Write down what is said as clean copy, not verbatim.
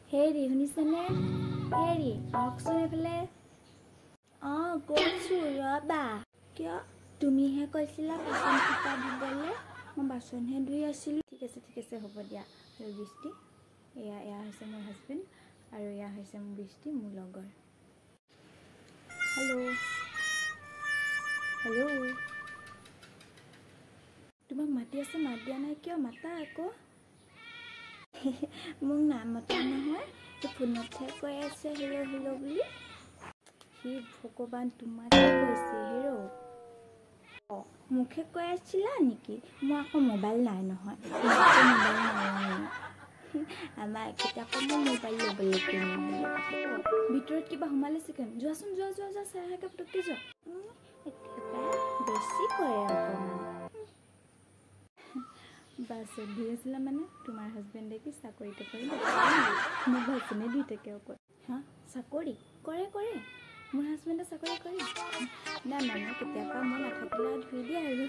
হেৰি, শুনিছেনে? হেৰি, আহকচোন এইফালে। অঁ, গৈছোঁ ৰ'বা। কিয়, তুমিহে কৈছিলা বাচন কেইটা ধুবলৈ, মই বাচনহে ধুই আছিলোঁ। ঠিক আছে, ঠিক আছে, হ'ব দিয়া। আৰু বৃষ্টি, এয়া হৈছে মোৰ হাজবেণ্ড আৰু এয়া হৈছে মোৰ বৃষ্টি, মোৰ লগৰ। হেল্ল' হেল্ল', তোমাক মাতি আছে, মাত দিয়া নাই কিয়? মাতা আকৌ। মোক নামতা নহয়, ফোনতহে কৈ আছে হেল্ল' হেল্ল' বুলি। সি ভগৱান, তোমাকে কৈছে। হেৰ', অঁ, মোকহে কৈ আছিলা নেকি? মোৰ আকৌ মোবাইল নাই নহয়, মোবাইল নাই। আমাৰ একেটা আকৌ মোৰ মোবাইল ল'বলৈ কিনিবলৈ। ভিতৰত কিবা সোমালে চিকেন। যোৱাচোন, যোৱা যোৱা যোৱা, চাই আহাগে পটককৈ যোৱা। একেবাৰে বেছি কৰে অকণমান। বাচন ধুই আছিলা মানে? তোমাৰ হাজবেণ্ডে কি চাকৰি তাকৰি নকৰে? বাচনে ধুই থাকে অকল? হা, চাকৰি কৰে, কৰে, মোৰ হাজবেণ্ডে চাকৰি কৰে। না মানে কেতিয়াবা মই নাথাকিলে ধুই দিয়ে আৰু।